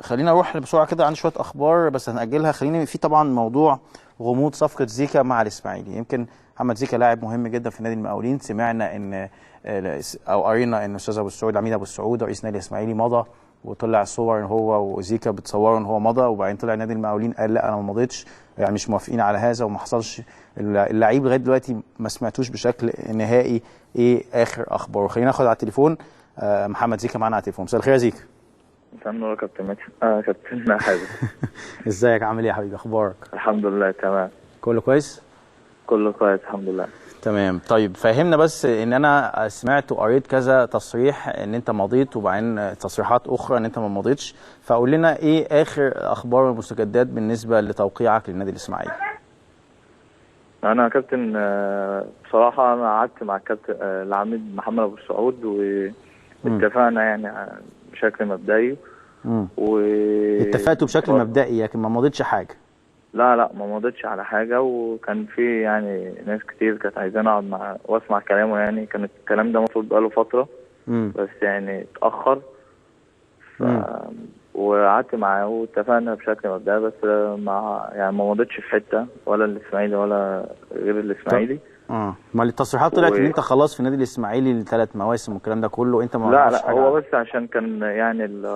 خلينا اروح بسرعة كده، عندي شوية اخبار بس هنأجلها. خليني في طبعا موضوع غموض صفقة زيكا مع الاسماعيلي. يمكن محمد زيكا لاعب مهم جدا في نادي المقاولين، سمعنا ان او قرينا ان استاذ ابو السعود، العميد ابو السعود رئيس نادي الاسماعيلي، مضى وطلع صور ان هو وزيكا بتصوروا ان هو مضى، وبعدين طلع نادي المقاولين قال لا انا ما مضيتش، يعني مش موافقين على هذا وما حصلش. اللعيب لغاية دلوقتي ما سمعتوش بشكل نهائي ايه اخر اخباره. خلينا ناخد على التليفون محمد زيكا معانا على التليفون. مساء الخير يا زيكا. مساء النور يا كابتن مدحت. كابتن حازم. ازيك، عامل ايه يا حبيبي، اخبارك؟ الحمد لله تمام. كله كويس؟ كله كويس الحمد لله. تمام. طيب فهمنا بس، ان انا سمعت وقريت كذا تصريح ان انت مضيت، وبعدين تصريحات اخرى ان انت ما مضيتش، فقول لنا ايه اخر اخبار والمستجدات بالنسبة لتوقيعك للنادي الاسماعيلي؟ انا يا كابتن بصراحة انا قعدت مع الكابتن العميد محمد ابو السعود واتفقنا يعني بشكل مبدئي. اتفقتوا بشكل مبدئي لكن ما مضيتش حاجة؟ لا لا، ما مضيتش على حاجة، وكان في يعني ناس كتير كانت عايزاني اقعد مع واسمع كلامه، يعني كان الكلام ده المفروض بقاله فترة، بس يعني اتاخر. وقعدت معاه واتفقنا بشكل مبدئي، بس مع يعني ما مضيتش في حتة ولا الاسماعيلي ولا غير الاسماعيلي. ما التصريحات طلعت ان انت خلاص في النادي الاسماعيلي لثلاث مواسم والكلام ده كله، انت ما لا لا، هو بس عشان كان يعني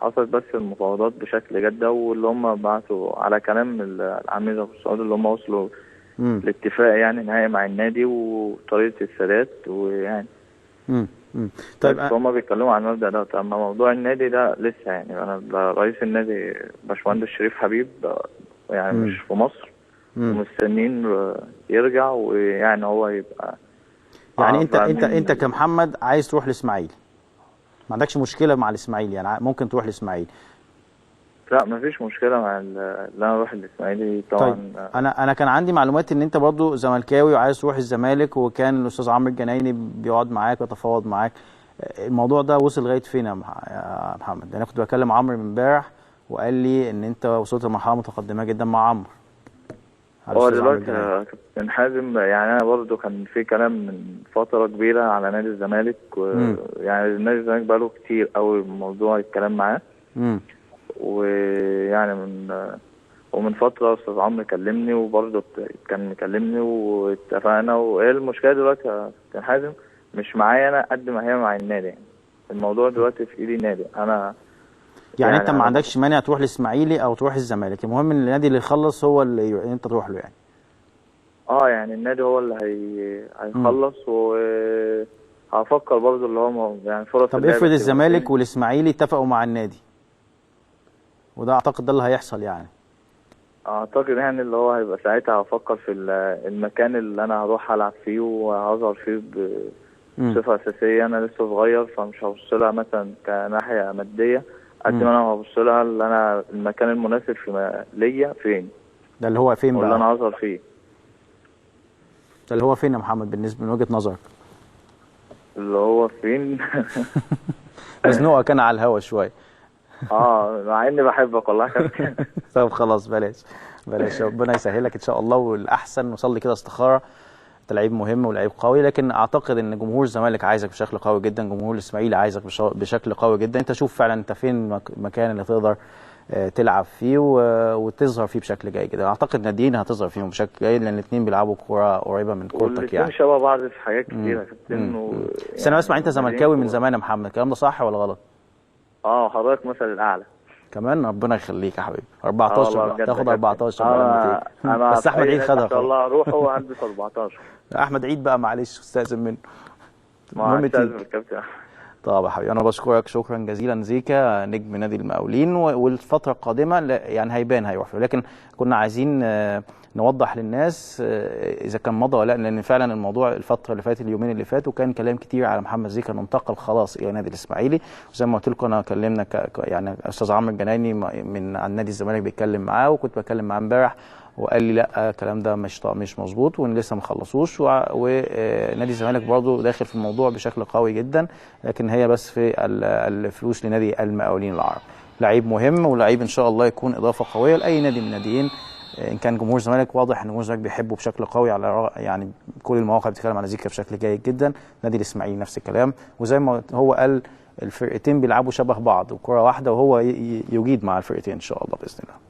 حصلت بس المفاوضات بشكل جاده، واللي هم بعتوا على كلام العميد ابو السعود اللي هم وصلوا لاتفاق يعني نهائي مع النادي وطريقه السداد ويعني طيب هم بيتكلموا عن المبدا ده. اما موضوع النادي ده لسه يعني انا رئيس النادي باشمهندس شريف حبيب يعني مش في مصر، ومستنيين يرجع، ويعني هو يبقى يعني انت كمحمد عايز تروح الاسماعيلي، ما عندكش مشكلة مع الاسماعيلي، يعني ممكن تروح الاسماعيلي؟ لا مفيش مشكلة مع اللي انا اروح الاسماعيلي طبعا. طيب انا كان عندي معلومات ان انت برضو زملكاوي وعايز تروح الزمالك، وكان الاستاذ عمرو الجنايني بيقعد معاك ويتفاوض معاك. الموضوع ده وصل لغاية فين يا محمد؟ انا كنت بكلم عمرو من امبارح وقال لي ان انت وصلت لمرحلة متقدمة جدا مع عمرو. هو دلوقتي كابتن حازم يعني انا برضه كان في كلام من فترة كبيرة على نادي الزمالك، ويعني نادي الزمالك بقاله كتير قوي موضوع الكلام معاه. ويعني ومن فترة استاذ عمرو كلمني، وبرضه كان مكلمني واتفقنا. وايه المشكلة دلوقتي يا كابتن حازم؟ مش معايا انا قد ما هي مع النادي، يعني الموضوع دلوقتي في ايد النادي. انا يعني انت ما عندكش مانع تروح الاسماعيلي او تروح الزمالك، المهم ان النادي اللي يخلص هو اللي انت تروح له يعني. يعني النادي هو اللي هيخلص، وهفكر برضه اللي هو يعني فرص. طب افرض الزمالك والاسماعيلي اتفقوا مع النادي، وده اعتقد ده اللي هيحصل يعني. اعتقد يعني اللي هو هيبقى ساعتها هفكر في المكان اللي انا هروح العب فيه وهظهر فيه بصفة اساسية. انا لسه صغير فمش هبص لها مثلا كناحيه مادية قد ما انا هبص لها اللي انا المكان المناسب في ليا فين. ده اللي هو فين بقى؟ اللي انا هظهر فيه. ده اللي هو فين يا محمد بالنسبة من وجهه نظرك؟ اللي هو فين؟ مزنوقه كان على الهوا شوية. مع اني بحبك والله يا كابتن. طب خلاص بلاش بلاش، ربنا يسهلك ان شاء الله، والاحسن نصلي كده استخاره. انت لعيب مهم ولعيب قوي، لكن اعتقد ان جمهور الزمالك عايزك بشكل قوي جدا، جمهور الاسماعيلي عايزك بشكل قوي جدا. انت شوف فعلا انت فين المكان اللي تقدر تلعب فيه وتظهر فيه بشكل جيد جدا. اعتقد ناديين هتظهر فيهم بشكل جيد، لان الاثنين بيلعبوا كورة قريبه من كورتك يعني. والاثنين شبه بعض في حاجات كتيرة يا كابتن. بس انا بسمع انت زملكاوي من زمان يا محمد، الكلام ده صح ولا غلط؟ حضرتك مثل الاعلى كمان، ربنا يخليك يا حبيبي. 14 بقى تاخد 14 بقى. انا بس احمد عيد خدها. ان شاء الله اروح وهلبس 14. احمد عيد بقى معلش استاذن منه. المهم تيجي. طب يا حبيبي انا بشكرك شكرا جزيلا زيكا نجم نادي المقاولين، والفترة القادمة يعني هيبان هيروح فين، لكن كنا عايزين نوضح للناس اذا كان مضى ولا لا، لان فعلا الموضوع الفترة اللي فاتت اليومين اللي فاتوا كان كلام كتير على محمد زيكا انه انتقل خلاص الى نادي الاسماعيلي. وزي ما قلت لكم انا كلمنا يعني استاذ عمرو الجنايني من عن نادي الزمالك بيتكلم معاه، وكنت بتكلم معاه امبارح وقال لي لا الكلام ده مش مظبوط وان لسه ما خلصوش، ونادي الزمالك برضه داخل في الموضوع بشكل قوي جدا، لكن هي بس في الفلوس لنادي المقاولين العرب. لعيب مهم ولعيب ان شاء الله يكون اضافه قوية لاي نادي من الناديين. ان كان جمهور الزمالك واضح ان جمهور الزمالك بيحبه بشكل قوي، على يعني كل المواقع بتتكلم على زيكا بشكل جيد جدا. نادي الاسماعيلي نفس الكلام، وزي ما هو قال الفرقتين بيلعبوا شبه بعض وكره واحدة، وهو يجيد مع الفرقتين ان شاء الله باذن الله.